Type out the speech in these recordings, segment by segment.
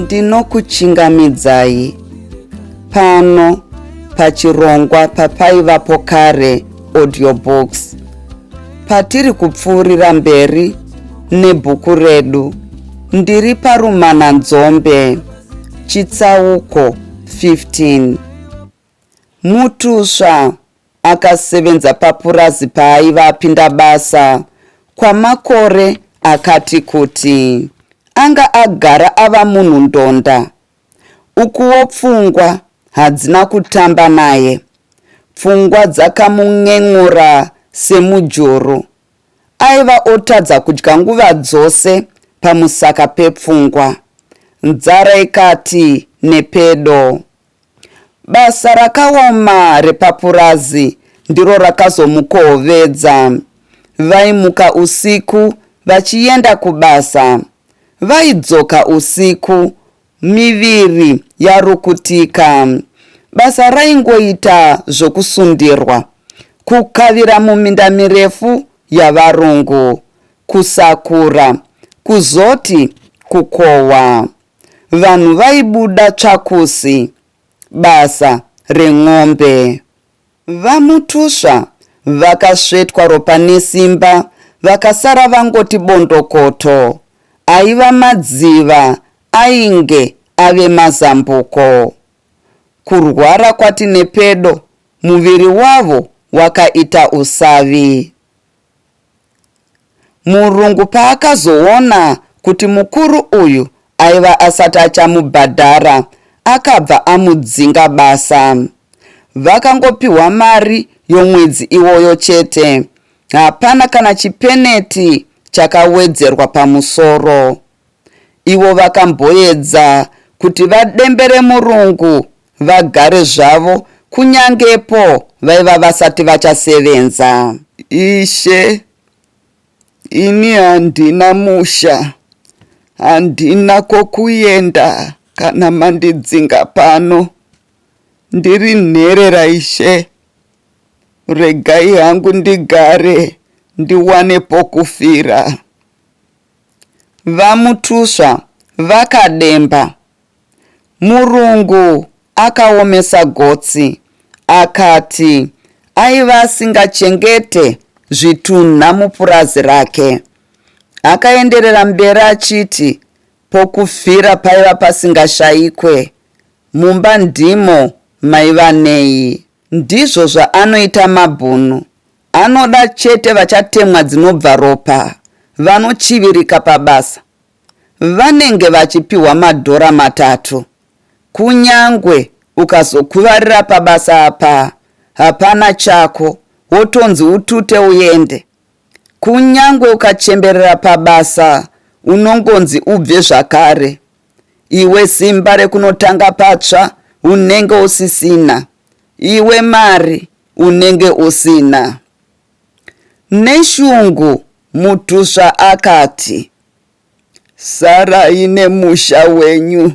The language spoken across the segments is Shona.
Ndinokuchingamidzai pano pachirongwa papaivapo kare audiobooks patiri kupfuurira mberi nebhuku redu ndiri parumananzombe chitsauko 15 Mutusva akasevenza papurazi paaiva apinda basa kwamakore akati kuti. Anga agara ava munhu ndonda. Ukuwo pfungwa hadzina kutamba naye. Pfungwa dzakamun'en'ura semujuru. Aiva otadza kudya nguva dzose pamusaka pepfungwa. Nzara ikati nepedo. Basa rakaoma repapurazi ndiro rakazomukohovedza. Vaimuka usiku vachienda kubasa. Vaidzoka usiku miviri yarukutika. Basa raingoita zvokusundirwa, kukavira muminda mirefu yavarungu, kusakura, kuzoti kukohwa. Vanhu vaibuda tsvakusi basa ren'ombe. VaMutusva vakasvetwa ropa nesimba vakasara vangoti bondokoto. Aiva madziva ainge ave mazambuko. Kurwara kwati nepedo muviri wavo wakaita usavi. Murungu paakazoona kuti mukuru uyu aiva asati achamubhadhara akabva amudzinga basa. Vakangopiwa mari yomwedzi iwoyo chete, hapana kana chipeneti chakawedzerwa pamusoro. Ivo vakamboedza kuti vadembere murungu vagare zvavo kunyangepo vaiva vasati vachasevenza. Ishe, ini handina musha, handina kwokuenda kana mandidzinga pano. Ndiri nherera Ishe, regai hangu ndigare ndiwane pokufira. VaMutusva vakademba. Murungu akaomesa gotsi akati aiva asingachengete zvitunha mupurazi rake. Akaenderera mberi achiti pokufira paiva pasingashaikwe, mumba ndimo maiva nei. Ndizvo zvaanoita mabhunu, anoda chete vachatemwa dzinobva ropa, vanochivirika pabasa. Vanenge vachipiwa madhora matatu. Kunyangwe ukazokuvarira pabasa apa hapana chako wotonzi utute uende. Kunyangwe ukachemberera pabasa unongonzi ubve zvakare. Iwe simba rekunotanga patsva unenge usisina. Iwe mari unenge usina. Neshungu Mutusva akati, Sarai nemusha wenyu.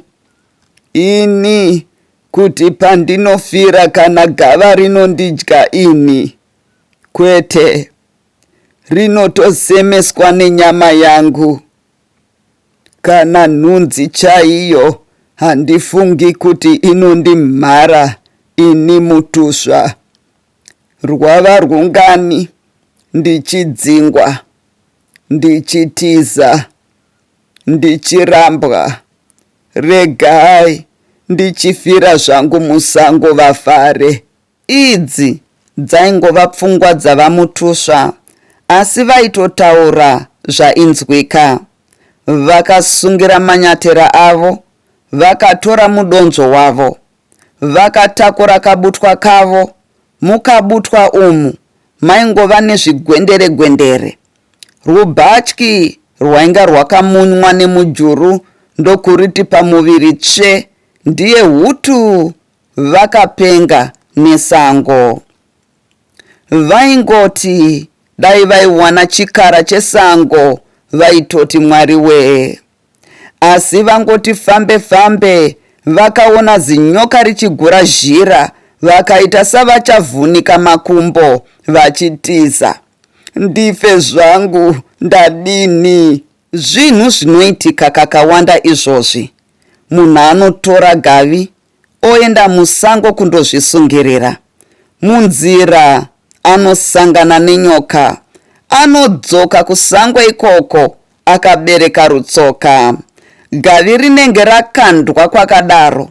Ini kuti pandinofira kana gava rinondidya ini. Kwete, rinotosemeswa nenyama yangu. Kana nhunzi chaiyo handifungi kuti inondimhara ini Mutusva. Rwava rwungani ndichidzingwa, ndichitiza, ndichirambwa. Regai ndichifira zvangu musango vafare. Idzi dzaingova pfungwa dzaVaMutusva asi vaitotaura zvainzwika. Vakasungira manyatera avo vakatora mudonzvo wavo. Vakatakura kabutwa kavo. Mukabutwa umu maingova nezvigwendere gwendere. Rwubhatyi rwainga rwakamunywa nemujuru ndokuriti pamuviri tsve ndiye hutu vakapenga nesango. Vaingoti dai vaiwana chikara chesango vaitoti Mwari wee. Asi vangoti fambe fambe vakaona zinyoka richigura zhira vakaita savachavhunika makumbo vachitiza. Ndife zvangu ndadini? Zvinhu zvinoitika kakawanda izvozvi. Munhu anotora gavi oenda musango kundozvisungirira. Munzira anosangana nenyoka. Anodzoka kusango ikoko akabereka rutsoka. Gavi rinenge rakandwa kwakadaro,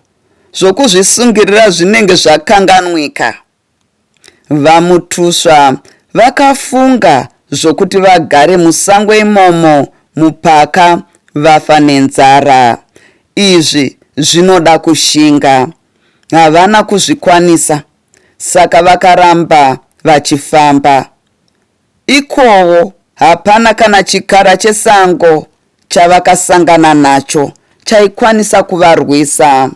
zvokuzvisungirira zvinenge zvakanganwika. VaMutusva vakafunga zvokuti vagare musango imomo mupaka vafa nenzara. Izvi zvinoda kushinga. Havana kuzvikwanisa saka vakaramba vachifamba. Ikowo hapana kana chikara chesango chavakasangana nacho chaikwanisa kuvarwisa.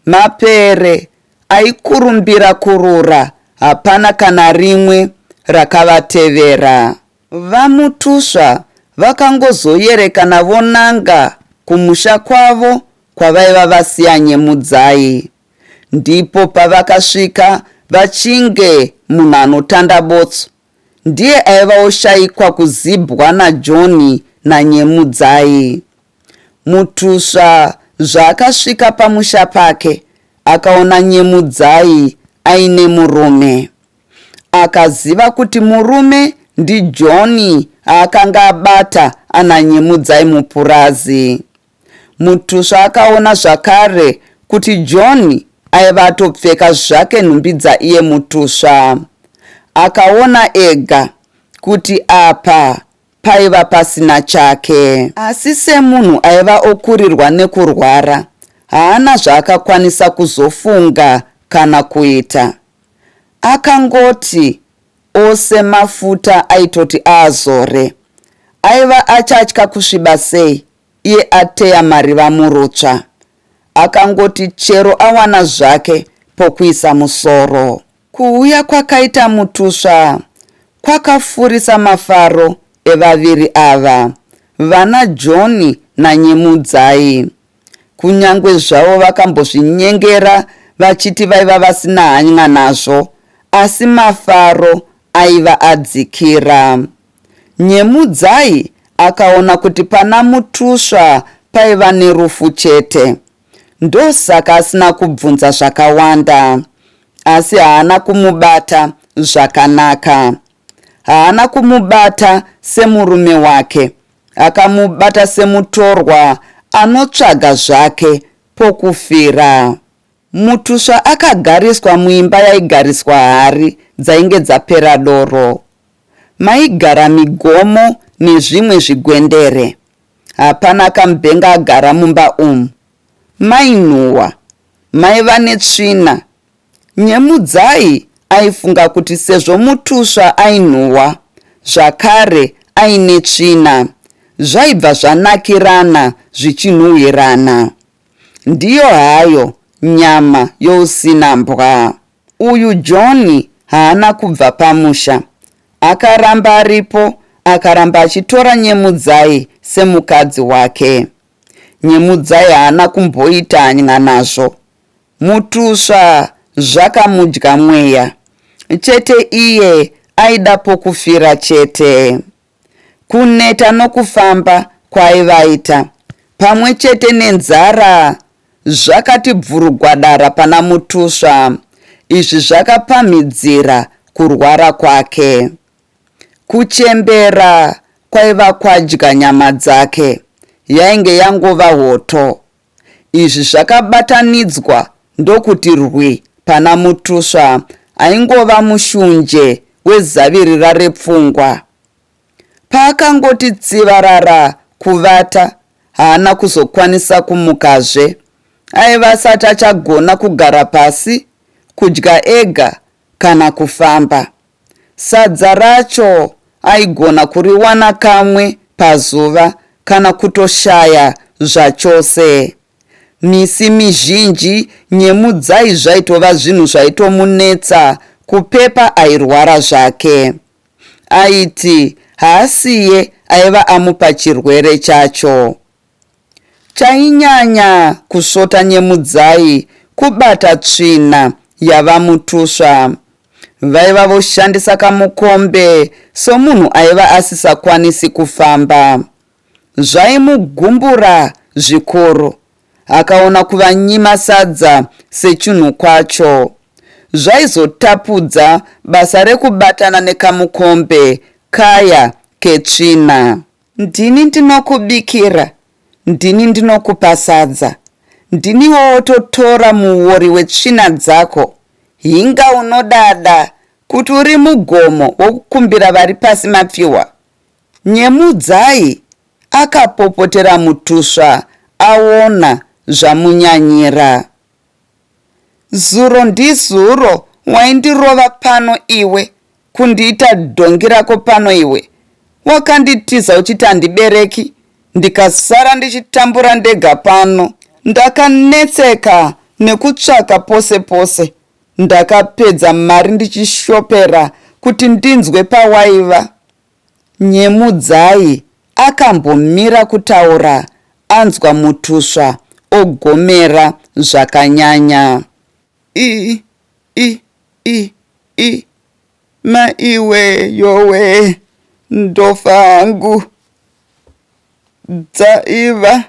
Mapere aikurumbira kurura hapana kana rimwe rakavatevera. VaMutusva vakangozoyerekana vonanga kumusha kwavo kwavaiva vasiya Nyemudzai. Ndipo pavakasvika vachinge munhu anotanda botso. Ndiye aiva oshaikwa kuzibwa naJohn naNyemudzai. Mutusva zvaakasvika pamusha pake akaona Nyemudzai aine murume. Akaziva kuti murume ndiJohn aakanga abata ana Nyemudzai mupurazi. Mutusva akaona zvakare kuti John aiva atopfeka zvake nhumbi dzaiye Mutusva. Akaona ega kuti apa paiva pasina chake. Asi semunhu aiva okurirwa nekurwara, haana zvaakakwanisa kuzofunga kana kuita. Akangoti ose mafuta aitoti aazore. Aiva achatya kusviba sei iye ateya mariva murutsva. Akangoti chero awana zvake pokuisa musoro. Kuuya kwakaita Mutusva kwakafurisa mafaro evaviri ava, vana John naNyemudzai. Kunyangwe zvavo vakambozvinyengera vachiti vaiva vasina hanya nazvo, asi mafaro aiva adzikira. Nyemudzai akaona kuti pana Mutusva paiva nerufu chete. Ndosaka asina kubvunza zvakawanda. Asi haana kumubata zvakanaka. Haana kumubata semurume wake. Akamubata semutorwa anotsvaga zvake pokufira. Mutusva akagariswa muimba yaigariswa hari dzainge dzapera doro. Maigara migomo nezvimwe zvigwendere. Hapana akambenge agara mumba umu. Mainhuwa. Maiva netsvina. Nyemudzai aifunga kuti sezvo Mutusva ainhuwa, zvakare aine tsvina, zvaibva zvanakirana zvichinhuhwirana. Ndiyo hayo nyama yousina mbwa. Uyu John haana kubva pamusha. Akaramba aripo akaramba achitora Nyemudzai semukadzi wake. Nyemudzai haana kumboita hanya nazvo. Mutusva zvakamudya mweya. Chete iye aida pokufira chete. Kuneta nokufamba kwaaivaita pamwe chete nenzara zvakati bvurugwadara pana Mutusva. Izvi zvakapamhidzira kurwara kwake. Kuchembera kwaiva kwadya nyama dzake, yainge yangova hoto. Izvi zvakabatanidzwa ndokuti rwi pana Mutusva aingova mushunje wezavirira repfungwa. Paakangoti tsivarara kuvata haana kuzokwanisa kumukazve. Aiva asati achagona kugara pasi, kudya ega kana kufamba. Sadza racho aigona kuriwana kamwe pazuva kana kutoshaya zvachose. Misi mizhinji Nyemudzai zvaitova zvinhu zvaitomunetsa kupepa airwara zvake. Aiti haasiye aiva amupa chirwere chacho. Chainyanya kusvota Nyemudzai kubata tsvina yaVaMutusva. Vaiva voshandisa kamukombe somunhu aiva asisakwanisi kufamba. Zvaimugumbura zvikuru. Akaona kuvanyima sadza sechinhu kwacho. Zvaizotapudza basa rekubatana nekamukombe kaya ketsvina. Ndini ndinokubikira, ndini ndinokupa sadza, ndiniwo wototora muwori wetsvina dzako. Hinga unodada kuti uri mugomo wokukumbira vari pasi mapfihwa. Nyemudzai akapopotera Mutusva aona zvamunyanyira. Zuro ndizuro waindirova pano iwe, kundiita dhongi rako pano iwe. Wakanditiza uchiti handibereki, ndikasara ndichitambura ndega pano. Ndakanetseka nekutsvaka pose pose. Ndakapedza mari ndichishopera kuti ndinzwe pawaiva. Nyemudzai akambomira kutaura anzwa Mutusva ogomera zvakanyanya. I, i, i, i, maiwe yowe, ndofa hangu. Dzaiva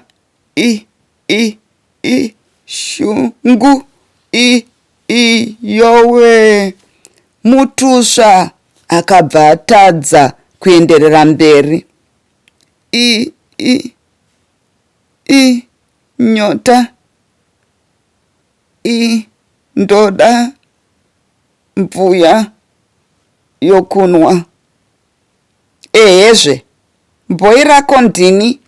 i, i, i, shungu, i, i, yowe. Mutusva akabva atadza kuenderera mberi. I, i, i, nyota. I, ndoda mvuya yokunwa. Ehezve, bhoi rako ndini,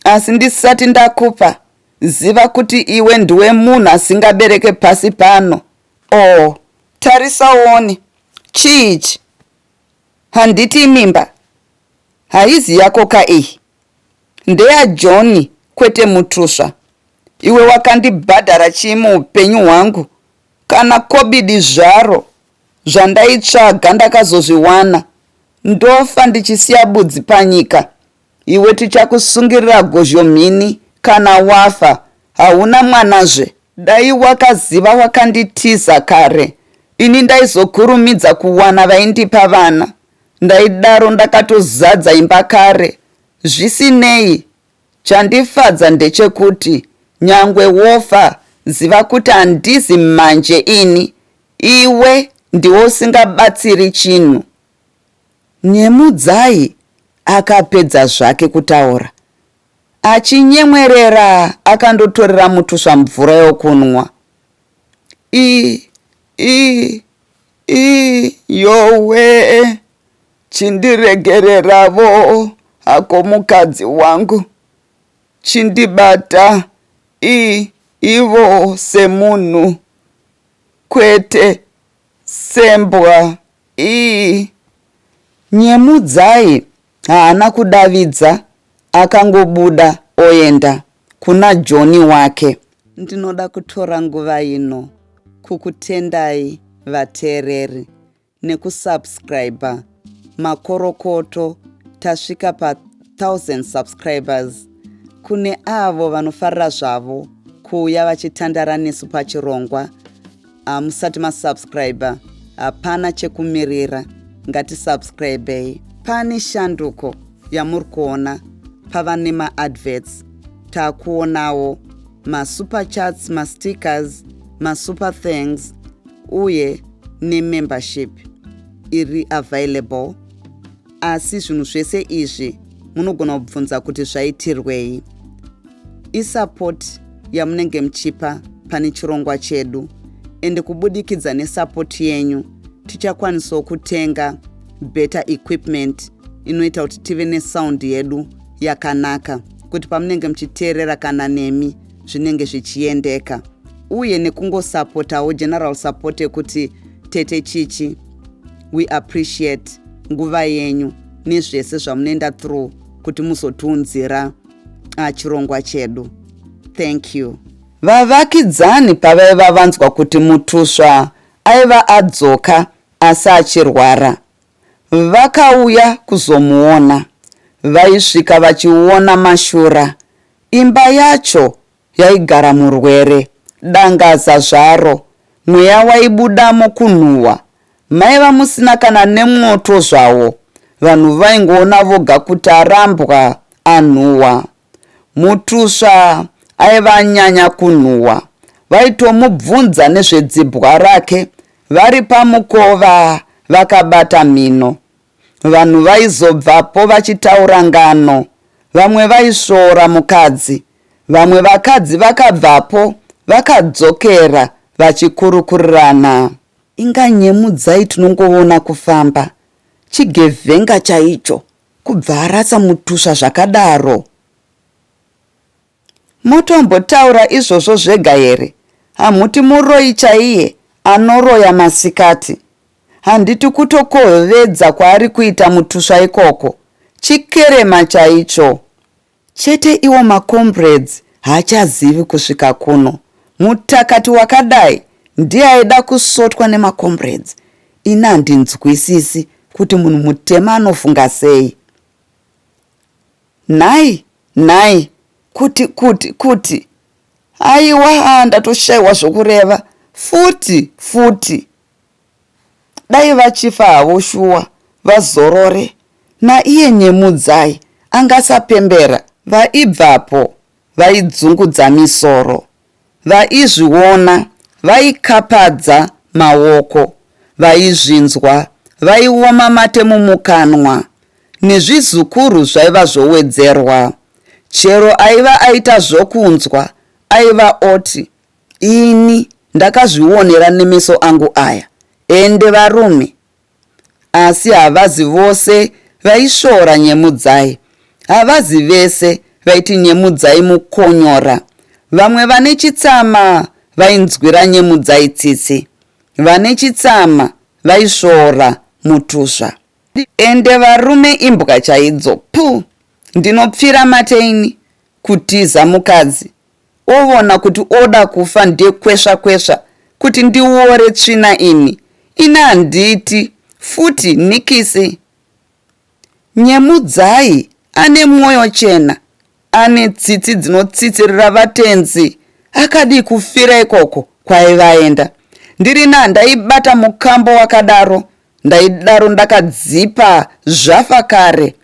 asi ndisati ndakupa, ziva kuti iwe ndiwe munhu asingabereke pasi pano. Oh, tarisa uone. Chii ichi? Handiti imimba? Haizi yako ka iyi? NdeyaJohn kwete Mutusva. Iwe wakandibhadhara chii muupenyu hwangu? Kana kobidi zvaro. Zvandaitsvaga ndakazozviwana. Ndofa ndichisiya budzi panyika. Iwe tichakusungirira gozho mhini kana wafa. Hauna mwanazve. Dai wakaziva wakanditiza kare ini ndaizokurumidza kuwana vaindipa vana. Ndaidaro ndakatozadza imba kare. Zvisinei, chandifadza ndechekuti nyangwe wofa ziva kuti handizi manje ini. Iwe ndiwe usingabatsiri chinhu. Nyemudzai akapedza zvake kutaura achinyemwerera akandotorera Mutusva mvura yokunwa. I, i, i, yowe, chindiregereravo hako mukadzi wangu. Chindibata, i, ivo semunhu, kwete sembwa. Ii. Nyemudzai haana kudavidza akangobuda oenda kuna Johnny wake. Ndinoda kutora nguva ino kukutendai vateereri nekusubscriber. Makorokoto tasvika pa 1000 subscribers. Kune avo vanofarira zvavo kuuya vachitandara nesu pachirongwa hamusati masubscriber hapana chekumirira ngatisubscribei. Pane shanduko yamuri kuona pava nemaadverts takuonawo masuper chats mastickers masuper things uye nemembership iri available asi zvinhu zvese izvi munogona kubvunza kuti zvaitirwei isupport yamunenge muchipa pane chirongwa chedu ende kubudikidza nesupport yenyu tichakwanisawo kutenga better equipment inoita kuti tive nesound yedu yakanaka kuti pamunenge muchiteerera kana nemi zvinenge zvichiendeka uye nekungosapotawo general support yekuti tete chichi we appreciate nguva yenyu nezvese zvamunoenda through kuti muzotiunzira chirongwa chedu. Thank you. Vavakidzani pavaiva vanzwa kuti Mutusva aiva adzoka asi achirwara, vakauya kuzomuona. Vaisvika vachiona mashura. Imba yacho yaigara murwere, dangaza zvaro, mweya waibudamo kunhuhwa. Maiva musina kana nemwoto zvawo, vanhu vaingoona voga kuti arambwa anhuhwa. Mutusva Aiva anyanya kunhuhwa. Vaitomubvunza nezvedzibwa rake vari pamukova vakabata mhino. Vanhu vaizobvapo vachitaura ngano. Vamwe vaisvoora mukadzi. Vamwe vakadzi vakabvapo vakadzokera vachikurukurirana. Inga Nyemudzai tinongoona kufamba. Chigevhenga chaicho kubva arasa mutusva zvakadaro. Motombotaura izvozvo zvega here? Hamuti muroyi chaiye anoroya masikati. Handiti kutokohvedza kwaari kuita mutusva ikoko. Chikerema chaicho. Chete iwo macomrades haachazivi kusvika kuno. Mutakati wakadai ndiye aida kusotwa nemacomrades. Ini handinzwisisi kuti munhu mutema anofunga sei. Nhai nhai kuti kuti kuti aiwa ndatoshaiwa zvokureva futi futi. Dai vachifa havo shuwa vazorore naiye Nyemudzai angasapembera. Vaibvapo vaidzungudza misoro vaizviona vaikapadza maoko vaizvinzwa vaioma mate mumukanwa nezvizukuru zvaiva zvowedzerwa. Chero aiva aita zvokunzwa aiva oti ini ndakazvionera nemeso angu aya ende varume. Asi havazi vose vaisvora Nyemudzai. Havazi vese vaiti Nyemudzai mukonyora. Vamwe vane chitsama vainzwira Nyemudzai tsitsi. Vane chitsama vaisvora Mutusva. Ende varume imbwa chaidzo pu ndinopfira mate ini kutiza mukadzi ovona kuti oda kufa ndekwesva kwesva kuti ndiwore tsvina ini ini handiti futi nikisi Nyemudzai ane mwoyo chena ane tsitsi dzinotsitsirira vatenzi akadii kufira ikoko kwaiva aenda ndirini handaibata mukambo wakadaro Ndaidaro ndakadzipa zvafa kare.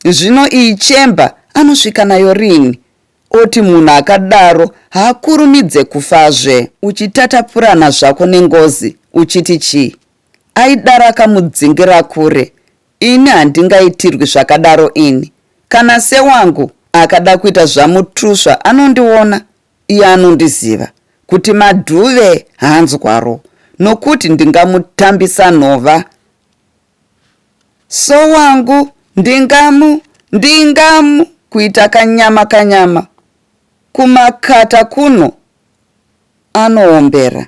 Zvino iyi chemba anosvika nayo rini? Oti munhu akadaro haakurumidze kufazve. Uchitatapurana zvako nengozi uchiti chii? Aidaro akamudzingira kure. Ini handingaitirwi zvakadaro ini. Kana sewangu akada kuita zvaMutusva anondiona. Iye anondiziva kuti Madhuve haanzwaro nokuti ndingamutambisa nhova. So wangu ndingamu ndingamu kuita kanyama kanyama kumakata kuno anoombera.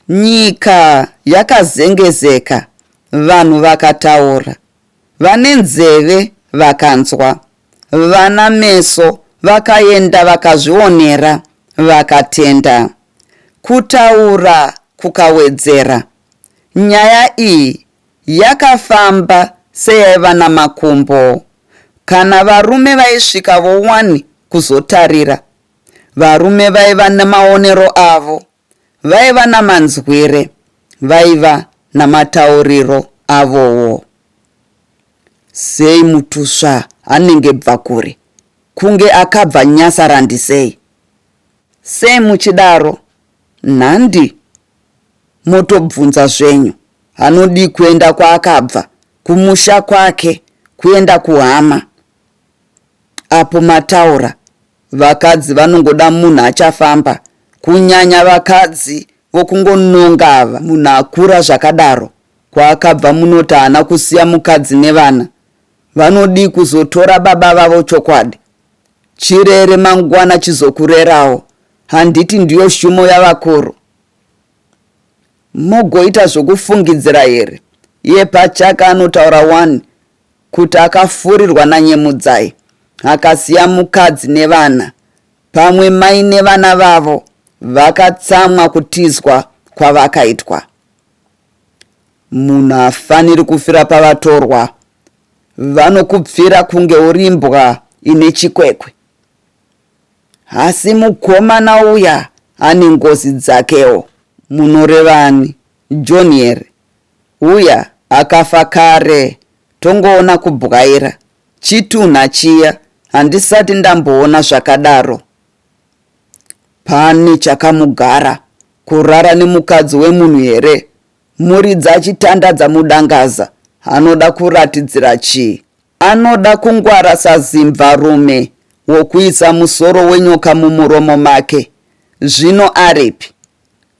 Nyika yakazengezeka vanhu vakataura. Vane nzeve vakanzwa. Vana meso vakaenda vakazvionera vakatenda. Kutaura kukawedzera. Nyaya iyi yakafamba seyaiva namakumbo. Kana varume vaisvika vowani kuzotarira. Varume vaiva nemaonero avo, vaiva namanzwire, vaiva namatauriro avowo. Sei Mutusva anenge bvakure kunge akabva Nyasarandi sei? Sei muchidaro nhandi motobvunza zvenyu anodii kuenda kwaakabva kumusha kwake kuenda kuhama apo mataura vakadzi vanongoda munhu achafamba kunyanya vakadzi vokungononga ava munhu akura zvakadaro Kwaakabva munoti haana kusiya mukadzi nevana. Vanodii kuzotora baba vavo chokwadi? Chirere mangwana chizokurerawo. Handiti ndiyo shumo yavakuru? Mogoita zvokufungidzira here? Iye pachake anotaura wani kuti akafurirwa naNyemudzai akasiya mukadzi nevana. Pamwe mai nevana vavo vakatsamwa kutizwa kwavakaitwa. Munhu haafaniri kufira pavatorwa. Vanokupfira kunge uri imbwa ine chikwekwe. Asi mukomana uya ane ngozi dzakewo. Munorevani? John here? Uya akafa kare tongoona kubwaira chitunha chiya handisati ndamboona zvakadaro. Pane chakamugara, kurara nemukadzi wemunhu here? Muridzi achitandadza mudangaza, anoda kuratidzira chii? Anoda kungwara sazimbvarume wokuisa musoro wenyoka mumuromo make. Zvino aripi?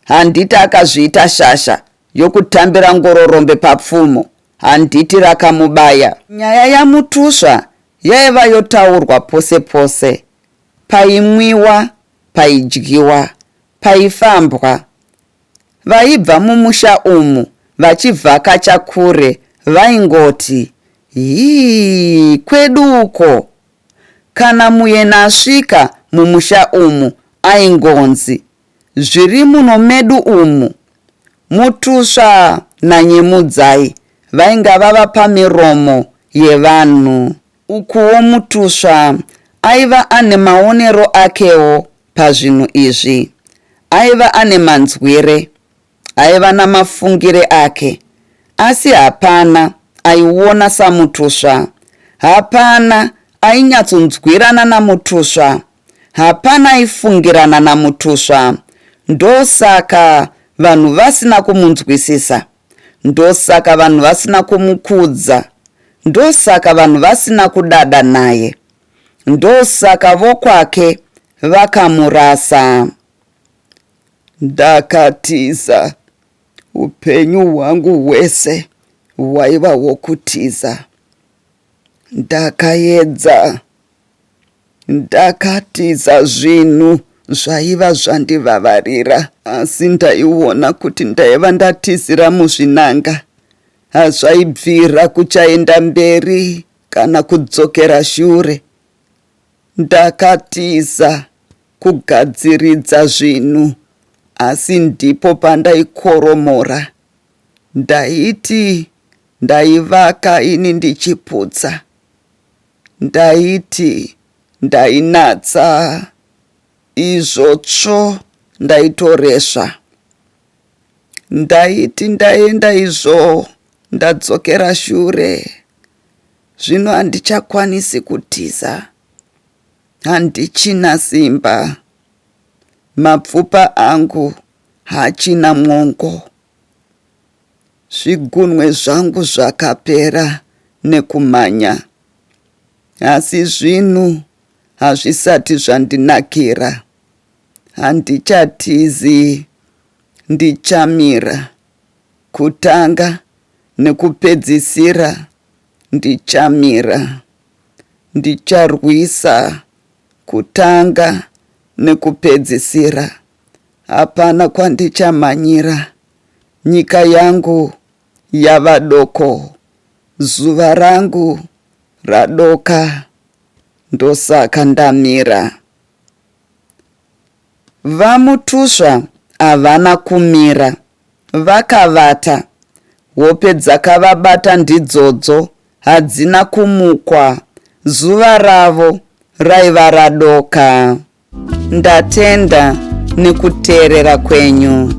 Handiti akazviita shasha yokutambira ngororombe papfumo, handiti rakamubaya? Nyaya yaMutusva yaiva yotaurwa pose pose. Paimwiwa, paidyiwa, paifambwa. Vaibva mumusha umu vachivhakacha kure vaingoti, Hii, kwedu uko! Kana muyeni asvika mumusha umu aingonzi, Zviri muno medu umu. Mutusva naNyemudzai vainga vava pamiromo yevanhu. Ukuwo Mutusva aiva ane maonero akewo pazvinhu izvi. Aiva ane manzwire, aiva namafungire ake. Asi hapana aiona saMutusva. Hapana ainyatsonzwirana naMutusva. Hapana aifungirana naMutusva. Ndosaka vanhu vasina kumunzwisisa. Ndosaka vanhu vasina kumukudza. Ndosaka vanhu vasina kudada naye. Ndosaka vokwake vakamurasa. Ndakatiza. Upenyu hwangu hwese hwaiva hwokutiza. Ndakaedza. Ndakatiza zvinhu zvaiva zvandivavarira, asi ndaiona kuti ndaiva ndatizira muzvinanga. Hazvaibvira kuchaenda mberi kana kudzokera shure. Ndakatiza kugadziridza zvinhu, asi ndipo pandaikoromora. Ndaiti ndaivaka ini ndichiputsa. Ndaiti ndainatsa izvo tsvo ndaitoresva. Ndaiti ndaenda izvo ndadzokera shure. Zvino handichakwanisi kutiza. Handichina simba. Mapfupa angu haachina mwongo. Zvigunwe zvangu zvakapera nekumhanya, asi zvinhu hazvisati zvandinakira. Handichatizi, ndichamira. Kutanga nekupedzisira ndichamira. Ndicharwisa kutanga nekupedzisira. Hapana kwandichamhanyira. Nyika yangu yava doko, zuva rangu radoka, ndosaka ndamira. VaMutusva havana kumira, vakavata. Hope dzakavabata ndidzodzo hadzina kumukwa, zuva ravo raiva radoka. Ndatenda nekuteerera kwenyu.